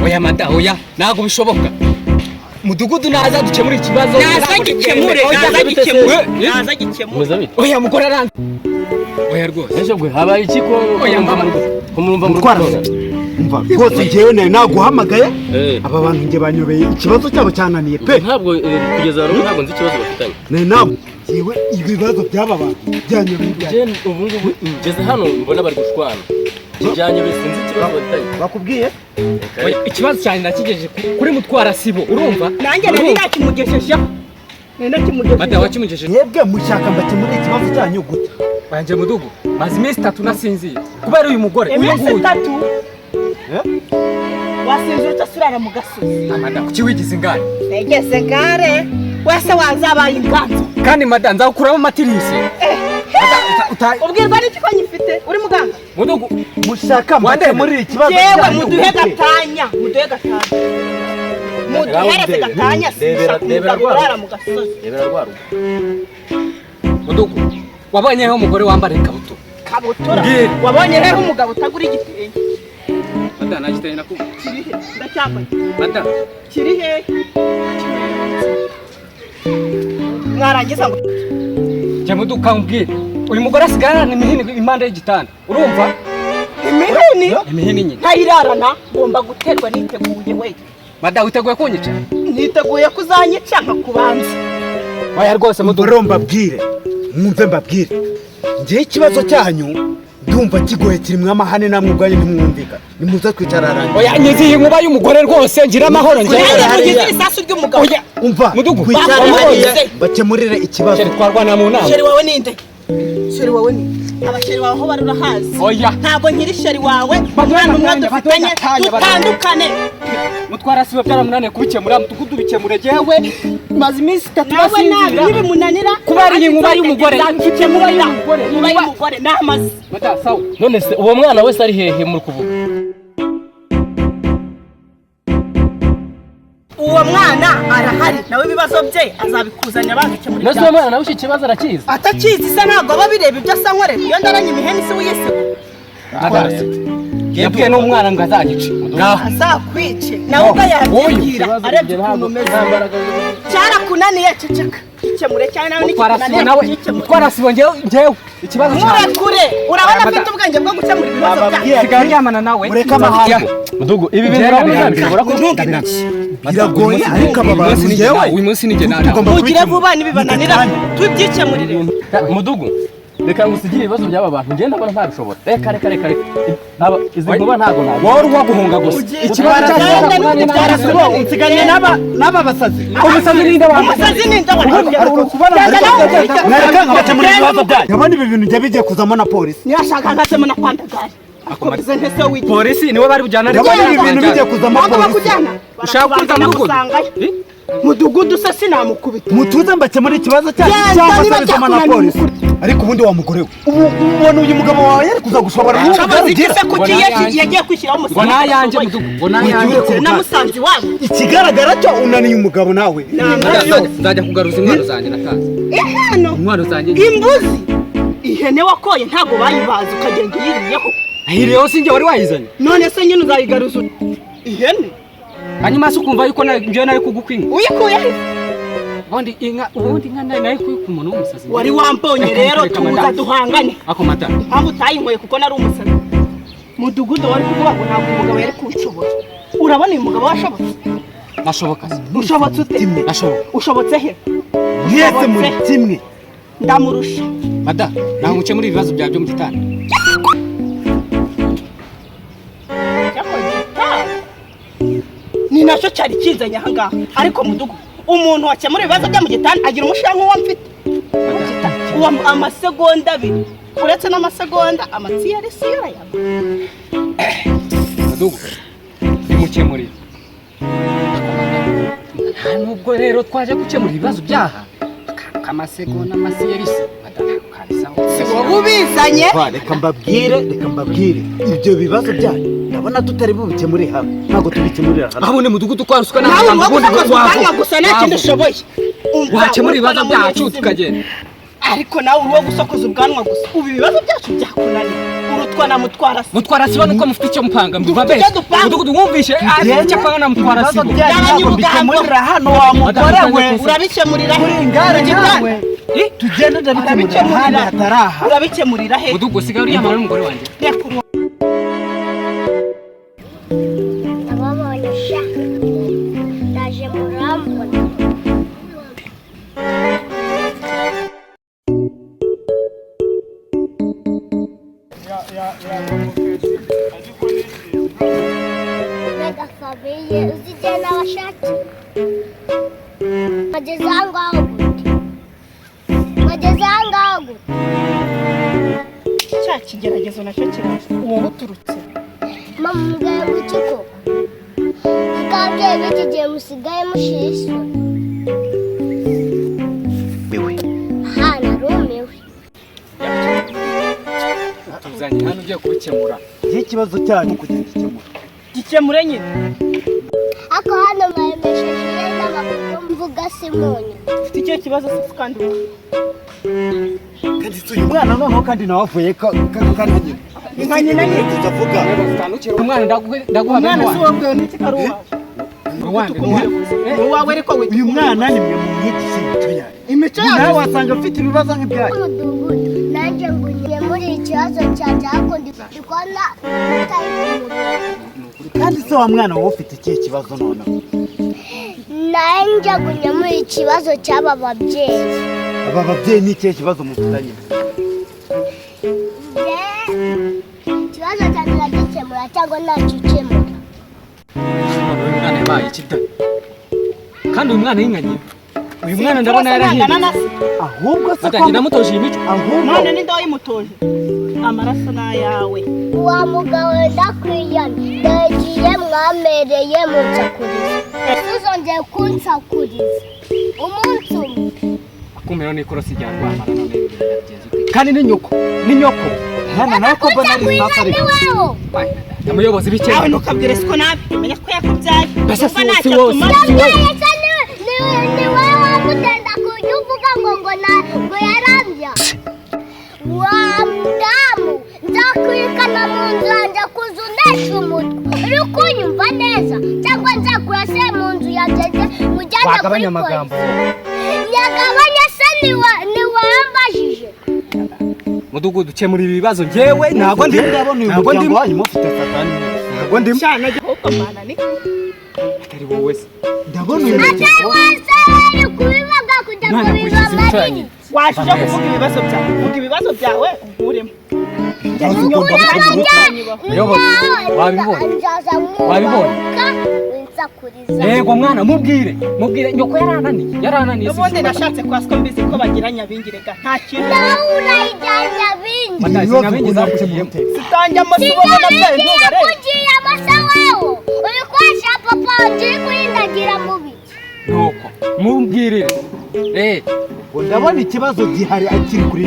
Oya mada, oya, ntabwo bishoboka. Mudugudu naza dukemura ikibazo. Naza gikemure, naza gikemure, naza gikemure. Mumeze bite? Oya, mugore aranze. Oya rwose. Ese gwe habaye iki ko Oya, mumva mama. Ko murumva muri Mutwara gutora? Umva rwose, njyewe nari naguhamagaye. Aba bantu njye banyobeye, ikibazo cyabo cyananiye pe. Ntabwo kugeza n'ubu ntabwo nzi ikibazo bafitanye. Nari nawe njyewe ibibazo by'aba bantu byanyobeye ibyanjye. Njye ubu ngubu ngeze hano mbona bari gushwana. Byanyobeye, sinzi ikibazo bafitanye. Bakubwiye? Oya, ikibazo cyanjye nakigejeje kuri mutwara sibo, urumva? Nanjye nari Urumva? nakimugejejeho, nari Mada, nakimugejejeho. wakimugejeje? Mwebwe mushaka mbakemure ikibazo cyanyu gute? Wanjye mudugu, maze iminsi 3 nasinziye kubera uyu mugore uyu Iminsi nguyu. 3 wasinzira utasurara mu gasozi? Mada, kuki wigize ingare? Negeze ngare wese wazabaye inganzo. Kandi mada, nzagukuramo amatirisi. Ubwirwa n'iki ko nyifite uri muganga? Mudugu. Mushaka mbakemurire ikibazo Yewe, cyanyu muduhe gute? gatanya, muduhe gatanya, muduhereze gatanya. Rebera- Sinshaka rebera umugabo rwa- urara mu gasozi. Rebera rwa rugo. Mudugu, wabonye heho umugore wambara ikabutura? Kabutura? Mbwira. Wabonye hehe umugabo utagura igitenge? Mada, nta gitenge nakubwiye. Kiri he? Ndacyambaye. Mada. Kiri hehe? Mwarangiza ngo Jya muduka nkubwire, uyu mugore asigaye ararana imihini impande y'igitanda, urumva? Imihini? Imihini nyine. Ntayirarana, ngomba guterwa niteguye we. Mada, witeguye kunyica? Niteguye kuzanyica nkakubanza. Oya rwose mudugu. Rero mbabwire, mwumve mbabwire, njyewe ikibazo cyanyu ndumva kigoye, kirimo amahane, namwe ubwanyu ntimwumvikana. Nimuze twicara harangiye. Oya, nyiziye inkuba y'umugore rwose, ngira amahoro njyewe. Nanjye mugize ibisasu by'umugabo. Oya. Umva. Mudugu, twicare bamuhoze. hariya bakemurire ikibazo. Sheri, twarwana mu nama. Sheri wawe ninde? Sheri wawe ninde? Abasheri wawe aho bari urahazi? Oya. Ntabwo nkiri sheri wawe. Baduhe Umwana umwe gatanya, dufitanye, baduhe gatanya, baduhe. dutandukane. Mutwara sibo byaramunaniye kubikemura, mudugudu bikemure. Jewe maze iminsi 3 Nawe nabi nasinzira nibimunanira. Kubera iyi nkuba y'umugore. Mfite Inkuba y'umugore. Inkuba y'umugore n'amazi. Mada, sawa. None se uwo mwana wese ari hehe muri kuvuga? Uwo mwana arahari nawe, ibibazo bye azabikuzanira babikemura. None se uwo mwana nawe iki kibazo arakizi? Atakizi se ntabwo aba bireba ibyo asa nkorera iyo ndaranye imiheni se wiyesiga. Mada, yabwiye n'umwana ngo azanyice ngaho. Azakwice nawe ubwo yabyibwira Ikibazo arebye njye ukuntu ntabwo umeze. nta mbaraga zo- Cyarakunaniye, ceceka, gikemure cyane nawe. Mutwara sibo Nikikunaniye nawe. gikemure. Mutwara sibo, njyewe njyewe ikibazo cyawe. Murekure, urabona afite ubwenge bwo gukemura ibibazo byawe. Bababwiye. Sigaye aryamana nawe. Mureke amahane. Mudugu, ibi bintu Njyewe urabona ndabirambiwe. uzabishobora ko Biragoye, ariko aba bantu njyewe Uyu munsi ni njye nawe. tugomba Mugire kubikemura. vuba, nibibananira tubyikemurire. Mudugu, reka ngusigire ibibazo by'aba bantu, ngenda mbona ntabishobora. Reka reka reka reka. Izi nkuba ntabwo ntabwo. Wowe uri uwo guhunga gusa, ikibazo cyacu Genda. cyarakunaniye. Mutwara sibo, unsiganye n'aba n'aba basazi. Umusazi ninde wambaye? Umusazi ninde wawe? Mwareka nkabakemurira ibibazo byanyu. Ndabona ibi bintu njya bigiye kuzamo na polisi. Niyashaka nkazemo na kwandagari akomeze ntese wigira. Polisi niwe bari bujyana. Ndabona ibi bintu bigiye kuzamo Ntabwo polisi. bakujyana. Ushaka kwita mudugudu? Barakubanza. Mudugudu se sinamukubita? Mutuze mbakemure ikibazo cyanyu Genda, cyangwa niba se bizamo na byakunaniye. polisi. Ariko ubundi wa mugore we, ubu ubona uyu mugabo wawe yari kuza gushobora n'ubu Nshobozi iki ugira se? Kuki yagiye kwishyiraho Ngo umusazi? nayanjye, mudugudu, ngo nayanjye. Wigiwe ku Namusanze iwabo. Ikigaragara cyo unaniye umugabo nawe. Nzajya kugaruza intwaro zanjye natanze. Ihano. Intwaro zanjye. Imbuzi, ihene wakoye ntabwo bayibaza ukagenda uyiriyeho. Ahiriyeho sinjye wari wayizanye. None se nyine uzayigaruza ute? Ihene. Hanyuma se ukumva yuko njyewe nari kuguka inka? Uyikuye he? Ubundi inka nari kuyika umuntu w'umusazi? Wari wambonye. Reka, Rero reka, tuza madamu. duhangane. Ako mata. Impamvu utayinyweye kuko nari umusazi. Mudugudu, wari kuvuga ngo ntabwo umugabo yari kunshobora. Urabona uyu mugabo washobotse? Nashoboka se? Ushobotse ute? Nashoboka. Ushobotse he? Mwese muri kimwe. Ndamurusha. Mada, ntabwo ukemura ibibazo byawe byo mu gitanda. Ni nacyo cyari kinzanye aha ngaha. Ariko mudugu, umuntu wakemura ibibazo byo mu gitanda agira umushinga nk'uwo mfite uwo amasegonda 2, uretse n'amasegonda amatsiyari si yarayaba. Mudugu, bimukemurire. Nta nubwo rero twaje gukemura ibibazo byaha, akantu k'amasegonda, amasiyerisi, mada, ntabwo kabisaho. Si wowe ubizanye. Reka mbabwire, reka mbabwire, ibyo bibazo byanyu. Ndabona tutari bubikemure hamwe, ntabwo tubikemurira hamwe. Aho ni mudugudu kwa ruswa. Nawe uri uwo gusakuza ubwanwa gusa, nta kindi ushoboye. Umva, Wakemura ibibazo urutwa na byacu Munyesimu. tukagenda. Ariko nawe uri uwo gusokoza ubwanwa gusa, ubu ibibazo byacu byakunaniye. Urutwa na mutwara se. Mutwara sibo nuko mufite icyo mupanga mvuga. Dufite Bese icyo dupanga. Mudugudu wumvishe afite icyo apanga na mutwara Ibibazo sibo. byanyu ntabwo Gabanya mbikemurira hano wa mugore we. Urabikemurira he? Kuri ingare Mu gitanda? nawe. Tugende, ndabikemurira ahandi hatari aha. Urabikemurira he? Mudugudu, usigaye uryamana n'umugore wanjye. Nyakubahwa. Ndababonye sha, ndaje murambona. Mbega famille, uzi igihe nabashakiye bageze aha ngaho gute? Bageze aha ngaho gute? Cya kigeragezo nacyo kiraje, uwo buturutse. Mama, mbwaye ngo iki koko? Kuko ababyeyi b'iki gihe musigaye mushira isoni. Aha narumiwe. Tuzanye hano ugiye kubikemura. Igihe ikibazo cyanyu kugenda gikemura. Gikemure nyine. Ariko hano mwayemesheje n'amakuru mvuga simunyu. Ufite ikihe kibazo se kandi wowe? Kandi si uyu mwana noneho, kandi nawe avuye kandi nyina. Nka nyina nyine. Tutavuga. Umwana ndaguha, ndaguha. Umwana Bene si wowe bwewe n'iki kari uwawe? wanjye. Ni uwawe, ariko witwa Uyu mwana ni mwe mumwigishe imico yanyu. Imico Nawe yawe. wasanga afite ibibazo nk'ibyanyu. Umudugudu, nanjye ngo muri ikibazo cyanjye, ariko ndi kubona mutari kumureba. Kandi se wa mwana wowe ufite ikihe kibazo noneho? Nanjye ngo muri ikibazo cy'aba babyeyi. Aba babyeyi ni ikihe kibazo mufitanye? Njye ikibazo cyanjye uragikemura cyangwa ntacyo ukemura? Uyu mwana yabaye ikida kandi uyu mwana yinganye, uyu mwana ndabona Ntangana yarahindutse. na se. Ahubwo se Batangira namutoje iyi mico. Ahubwo None ninde wayimutoje? Amaraso ni ayawe. Wa mugabo, ndakwiyana, ndagiye, mwamereye munsakuriza, tuzongeye kunsakuriza umunsi umwe. Akumiro n'ikorosi rya Rwamara, none bigenda bigeze ute? Kandi ni nyoko, ni nyoko. Mwana nawe ko mbona ari Kunsakuriza isasu ni ariko. wewe. Umuyobozi bike. Nawe ntukabwire siko nabi, menya ko yakubyaye. Mbese Urumva si ntacyo wose. atumaze. Ndabwiye se ni wowe wamutenda kujya uvuga ngo na ngo yarambya. Wa mudamu, nzakwirukana mu nzu yanjye kuza unesha umutwe. Uri kunyumva neza cyangwa nzakurase mu nzu yanjye mujyane kuri Wagabanya amagambo. polisi? Nyagabanya se ni wambajije. Mudugudu, ukemura ibi bibazo, njyewe ntabwo ndi Ndabona uyu ntabwo muryango ndimo. wanyu mufite satani. Ntabwo ndimo. Cyane ahubwo mana ni Atari wowe se? Ndabona uyu Atari muryango wese bari kubivuga kugira ngo Mwana, kurikiza imico ya bibamarire. nyina. Waje uje kuvuga ibibazo byawe, vuga ibibazo byawe unkuremo. Muyobozi, wabibonye? Nzaza Wabibonye? mwubahuka winsakuriza. Yego mwana, mubwire, mubwire, nyoko yarananiye, yarananiye. N'ubundi nashatse kwa siko mbizi ko bagira nyabingirega, nta kintu. Nawe urayijyanye bingi. Madazi, Ibibazo nyabingi ukunda zakugiyemo. gukemura. Sitanjyamo si wowe nabyaye, ntubarebe. Yakugiye amasa wewe. Uri kwasha papa wanjye, uri kurindagira mu biki? Nuko mubwirire Ngo ndabona ikibazo gihari akiri kuri